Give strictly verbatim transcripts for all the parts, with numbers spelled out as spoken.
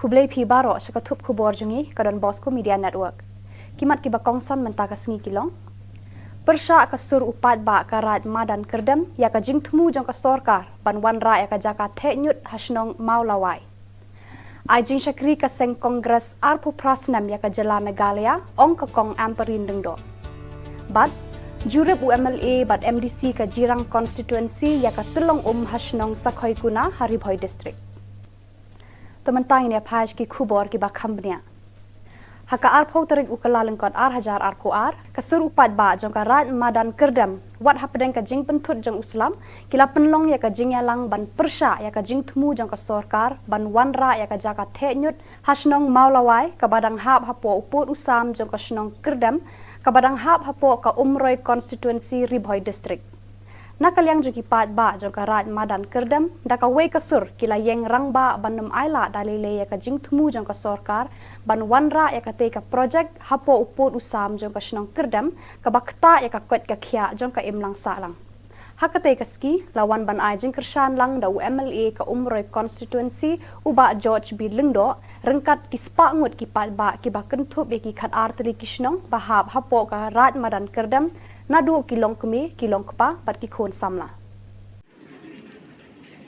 Blei phi baroh sha ka thup khubor jong ngi ka Don Bosco Media Network. Ki mat kiba kongsan mynta ka sngi ki long: Pyrshah ka sur u paidbah ka Raid Madan Kyrdem ïa ka jingthmu jong ka sorkar ban wanrah ïa ka jaka theh ñiut ha shnong Mawlawai. Ai jingshakri ka seng Congress arphew phra snem ïa ka jylla Meghalaya, ong ka Kong Ampareen Lyngdoh. Bad jurip u M L A bad M D C ka Jirang Constituency ïa ka tyllong um ha shnong Sakhoikuna ha Ri Bhoi District. To mynta ngin ïa phai sha ki khubor kiba kham bniah. Ha ka arphew tarik u Kyllalyngkot ar hajar arphew ar, ka sur u paidbah jong ka Raid Madan Kyrdem, wat hapdeng ka jingpynthut jong u slam, ki la pynlong ïa ka jingïalang ban pyrshah ïa ka jingthmu jong ka sorkar ban wanrah ïa ka jaka theh ñiut ha shnong Mawlawai, kaba dang hap hapoh u pud u sam jong ka shnong Kyrdem, kaba dang hap hapoh ka Umroi Constituency, Ri Bhoi District. Na ka liang jong ki paidbah jong ka Raid Madan Kyrdem, da kawei ka sur ki la ïeng rangbah ban ym ailad da lei lei ïa ka jingthmu jong ka sorkar ban wanrah ïa katei ka projek hapoh u pud u sam jong ka shnong Kyrdem, kaba ktah ïa ka koit ka khiah jong ka imlang sahlang. Ha katei ka sngi la wan ban ai jingkyrshan lang da u M L A ka Umroi Constituency, u Bah George B Lyngdoh, ryngkat ki spah ngut ki paidbah kiba kynthup ïa ki khatar tylli ki shnong ba hap hapoh ka Raid Madan Kyrdem, naduh ki longkmie, ki longkpa bad ki khun samla.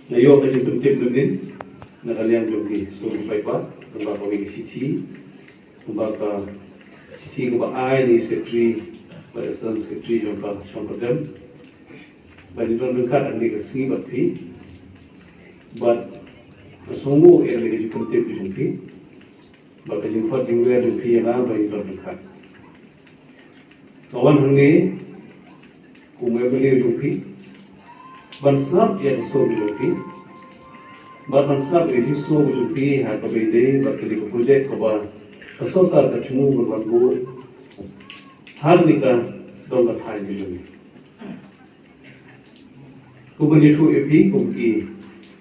Nga ïoh ka jingpyntip mynnin na ka liang jong ki shnong paidbah, kumba ka wei ka shithi, kumba ka shithi kaba ai na i secretary, bad assistant secretary jong ka shnong Kyrdem. Bad ngi don ryngkat hangne ka sngi bad phi. Bad nga sngewnguh ïa kane ka jingpyntip jong phi. Bad ka jingkhot jingwer jong phi ïa nga ba ngi don ryngkat. Nga wan hangne kum u M L A jong phi ban sngap ïa ka sur jong phi. Bad ban sngap ïa ka jingsngew jong phi ha kaba ïadei bad kane ka projek kaba ka sorkar ka thmu ban wanrah ha kane ka dong ka thaiñ jong ngi. Kumba ngi ïathuh ïa phi kum ki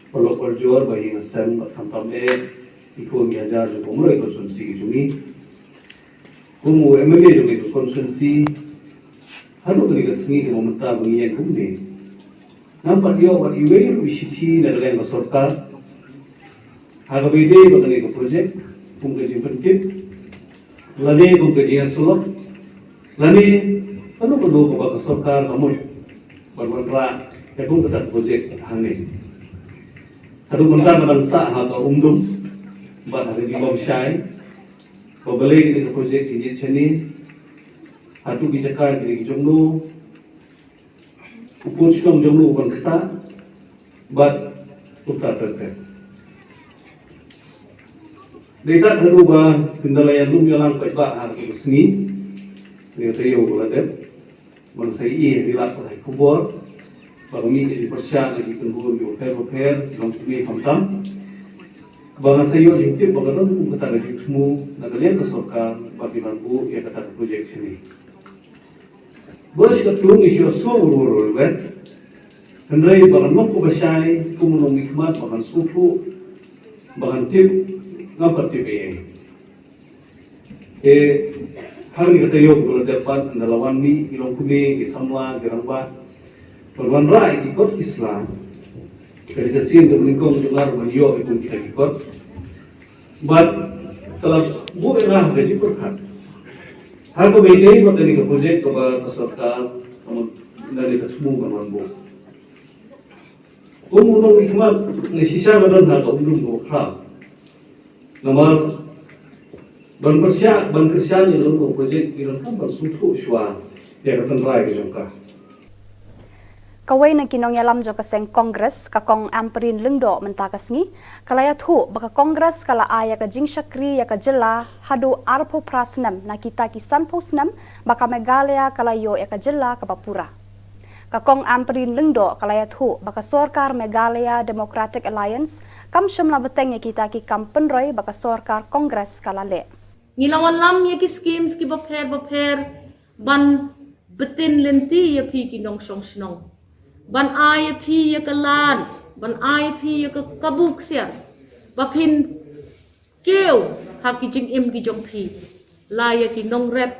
paralok parajor ba ïing ha sem bad khamtam eh ki khun ki hajar jong ka Umroi constituency jong ngi. Kum u M L A jong ka constituency, haduh kane ka sngi kaba mynta ba ngi ïeng kumne, ngam pat ïoh wat iwei ruh i shithi na ka liang ka sorkar ha kaba ïadei bad kane ka projek, kum ka jingpyntip lane kum ka jingïasyllok lane kano kano kaba ka sorkar ka mut ban wanrah ïa kum kata ka projek hangne. Haduh mynta ka dang sah ha ka umdum bad ha ka jingbymshai ba balei kane ka projek ka jied shane, hato ki jaka ki dei ki jong no, u pud shnong jong no u ban ktah bad kumta ter ter. Dei tat haduh ba phin da la ïalum ïalang paidbah ha kane ka sngi, kane ka taïew ba la dep, ba nga sa ïohi ha ki lad pathai khubor ba ka mih ka jingpyrshah na ki kynhun kiba pher ba pher, ki longkmie khamtam, ba nga sa ïoh jingtip ba ka don kum kata ka jingthmu na ka liang ka sorkar ba kin wanrah ïa kata ka projek shane. Ba shi katto ngi shu ïohsngew ruh ruh wet. Hynrei ba kan long kaba shai kum u nongmihkhmat ba kan sngewthuh, ba kan tip, ngam pat tip ei ei. Te ha kane ka taïew kaba la dep pat ynda la wan mih ki longkmie, ki samla, ki rangbah ban wanrah ïa ki kot ki sla, ka dei ka sien kaba nyngkong jong nga ruh ban ïoh ïa kum kita ki kot. Bad ka la buh ïa nga ha ka jingpyrkhat ha kaba ïadei bad kane ka projek kaba ka sorkar ka mut kane ka thmu ban wanbuh. Kum u nongmihkhmat nga shisha nga don ha ka umdum kaba khraw. Namar ban pyrshah, ban kyrshan ïa kane ka projek ngi donkam ban sngewthuh shuwa ïa ka tynrai ka jong ka. Kawei na ki nongïalam jong ka seng Congress, ka Kong Ampareen Lyngdoh mynta ka sngi, ka la ïathuh ba ka Congress ka la ai ïa ka jingshakri ïa ka jylla haduh arphew phra snem na kita ki sanphew snem ba ka Meghalaya ka la ïoh ïa ka jylla kaba pura. Ka Kong Ampareen Lyngdoh ka la ïathuh ba ka sorkar Meghalaya Democratic Alliance kam shym la bteng ïa kita ki kam pynroi ba ka sorkar Congress ka la leh. Ngi la wanlam ïa ki schemes kiba pher ba pher ban btin lynti ïa phi ki nongshong shnong, ban ai ïa phi ïa ka lad, ban ai ïa phi ïa ka kabu ksiar ba phin kiew ha ki jingim ki jong phi, la ïa ki nongrep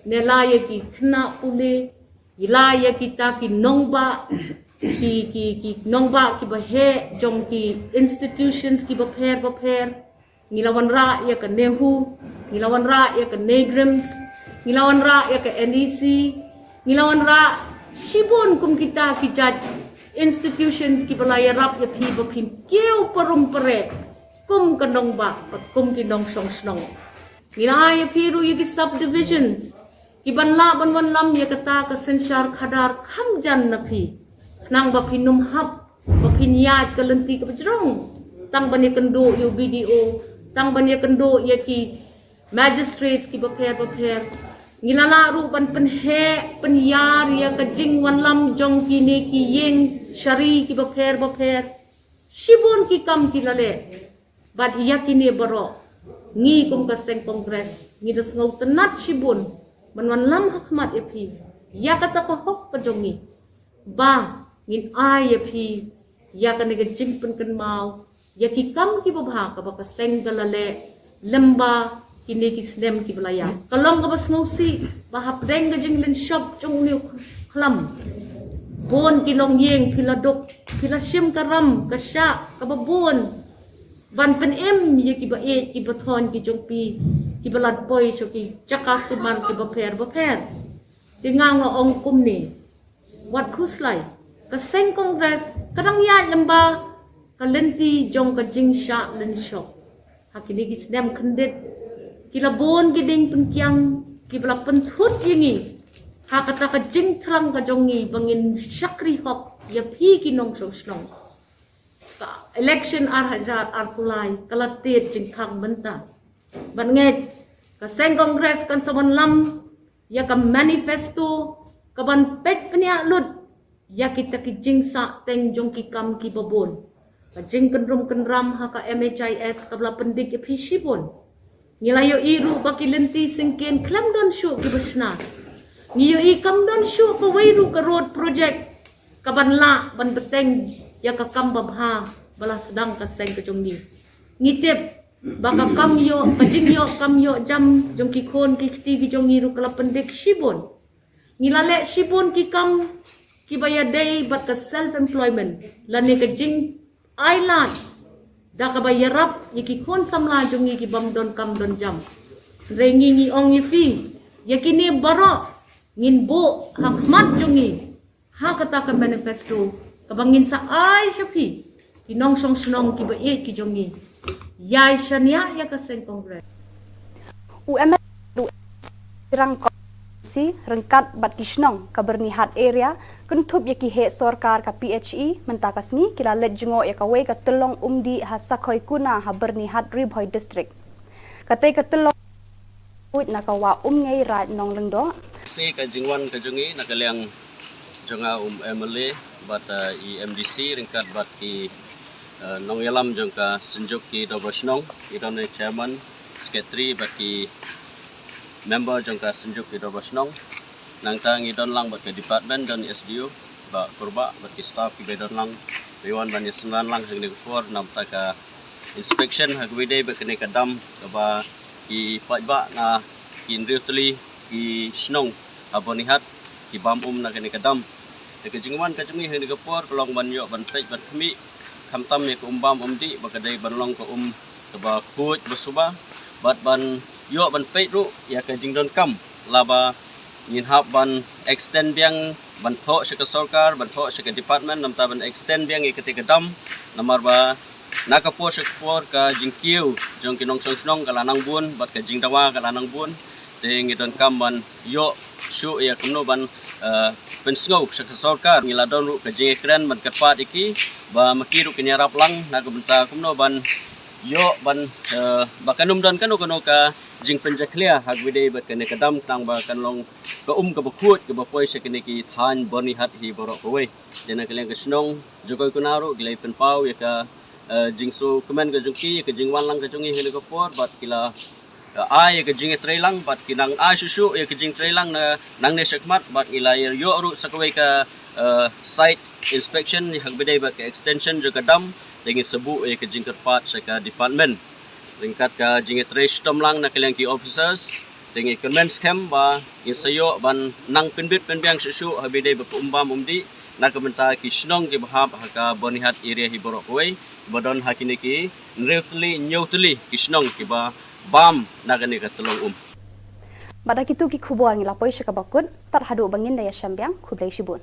ne la ïa ki khynnah pule, la ïa kita ki nongbah, ki, ki, ki nongbah kiba heh jong ki institutions kiba pher ba pher. Ngi la wanrah ïa ka NEHU, ngi la wanrah ïa ka NEIGRIHMS, ngi la wanrah ïa ka NEC, ngi la wanrah shibun kum kita ki jait institutions kiba la ïarap ïa phi ba phin kiew parum pare kum ka nongbah bad kum ki nongshong shnong. Ngi la ai ïa phi ruh ïa ki subdivisions kiban lah ban wanlam ïa kata ka synshar khadar kham jan na phi, khnang ba phin ym hap ba phin ïaid ka lynti kaba jrong tang ban ïakynduh ïa u BDO, tang ban ïakynduh ïa ki magistrates kiba pher ba pher. Ngi la lah ruh ban pynheh pynïar ïa ka jingwanlam jong kine ki ïing shari kiba pher ba pher. Shibun ki kam ki la leh. Bad ïa kine baroh, ngi kum ka seng Congress ngi da sngewtynnat shibun ban wanlam ha khmat ïa phi ïa kata ka hok ka jong ngi, ba ngin ai ïa phi ïa kane ka jingpynkynmaw ïa ki kam kiba bha kaba ka seng ka la leh lem bad kine ki snem kiba la ïaid. Ka long kaba sngewsih ba hapdeng ka jinglynshop jong une u khlam, bun ki longïing phi la duk, phi la shim ka ram ka shah kaba bun ban pynim ïa kiba ïeit kiba thoiñ ki jong phi kiba la poi sha ki jaka sumar kiba pher ba pher. Te nga nga ong kumne, wat khuslai, ka seng Congress ka dang ïaid lem bad ka lynti jong ka jingshah lynshop. Ha kine ki snem khyndiat ki la bun ki dieng pyngkiang kiba la pynthut ïa ngi ha kata ka jingthrang ka jong ngi ba ngin shakri hok ïa phi ki nongshong shnong. Ka election ar hajar arphew lai ka la tied jingkhang mynta. Bad ngeit ka seng Congress kan sa wanlam ïa ka manifesto kaban peit pynïaid lut ïa kita ki jingsah teng jong ki kam kiba bun. Ka jingkynrum kynram ha ka MHIS kaba la pyndik ïa phi shibun. Ngi la ïohi ruh ba ki lynti syngkien khlem don shuh kiba shna. Ngi ïohi kam don shuh kawei ruh ka road project kaban lah ban bteng ïa ka kam babha ba la sdang ka seng ka jong ngi. Ngi tip ba ka kam ïoh, ka jingïoh kam ïoh jam jong ki khun ki kti ki jong ngi ruh ka la pyndik shibun. Ngi la leh shibun ki kam kiba ïadei bad ka self employment lane ka jingai lad da kaba ïarap ïa ki khun samla jong ngi ki bym don kam don jam. Hynrei ngi ngi ong ïa phi, ïa kine baroh ngin buh ha khmat jong ngi ha kata ka manifesto kaba ngin sa ai sha phi ki nongshong shnong kiba ïeit ki jong ngi. Ïai shaniah ïa ka seng Congress. U MLA u Sirang Constituency ryngkat bad ki shnong ka Byrnihat area kynthup ïa ki heh sorkar ka PHE mynta ka sngi ki la leit jngoh ïa kawei ka tyllong umdih ha Sakhoikuna ha Byrnihat, Ri Bhoi District. Katei ka tyllong buit na ka Wah Umngei, Raid Nonglyngdoh. Sngi ka jingwan ka jong ngi na ka liang jong nga u MLA bad, uh, i MDC ryngkat bad ki, uh, nongïalam jong ka Synjuk ki Dorbar Shnong, i don i chairman, secretary bad ki member jong ka Synjuk ki Dorbar Shnong. Nangta ngi don lang bad ka department, don i SDO, Bah Kurbah bad ki staff kiba don lang, ba wan ban ïasynran lang ha kane ka por namar ka inspection ha kaba ïadei bad kane ka dam kaba ki paidbah na ki hynriew tylli ki shnong ha Byrnihat ki bam um na kane ka dam. Te ka jingwan ka jong ngi ha kane ka por ka long ban ïoh ban peit ban khmih khamtam ïa ka um bam um dih ba ka dei ban long ka um kaba khuid ba suba bad ban ïoh ban peit ruh ïa ka jingdonkam laba ngin hap ban extend biang ban thoh sha ka sorkar, ban thoh sha ka department namar ban extend biang ïa kata ka dam namar ba na ka por sha ka por ka jingkiew jong ki nongshong shnong ka la nang bun bad ka jingdawa ka la nang bun. Te ngi donkam ban ïoh shuh ïa kumno ban, eh, pynsngew sha ka sorkar. Ngi la don ruh ka jingïakren ban kyrpad ïa ki ba ma ki ruh kin ïarap lang na ka bynta kumno ban ïoh ban, eh, ba kan ym don kano kano ka jingpynjakhlia ha kaba ïadei bad kane ka dam khnang ba kan long ka um kaba khuid kaba poi sha kine ki thaiñ Byrnihat hi baroh kawei. Te na ka liang ka shnong Jokoi Kuna ruh ki la pynpaw ïa ka, eh, jingsngewkmen ka jong ki, ïa ka jingwan lang ka jong ngi ha kane ka por bad ki la, eh, ai ïa ka jingïatreilang bad ki nang ai shuh shuh ïa ka jingtreilang na nangne shakhmat bad ngi la ïoh ruh sa kawei ka, eh, site inspection ha kaba ïadei bad ka extension jong ka dam. Te ngin sa buh ïa ka jingkyrpad sha ka department ryngkat ka jingïatrei shitom lang na ka liang ki officers. Te ngi kyrmen skhem ba ngin sa ïoh ban nang pynbit pynbiang shuh shuh ha kaba ïadei bad ka um bam um dih na ka bynta ki shnong kiba hap ha ka Byrnihat area hi baroh kawei, ba don ha kine ki hynriew tylli hynñiew tylli ki shnong kiba bam na kane ka tyllong um. Bad da kitu ki khubor ngi la poi sha kaba kut, tad haduh ba ngin da ïashem biang, khublei shibun.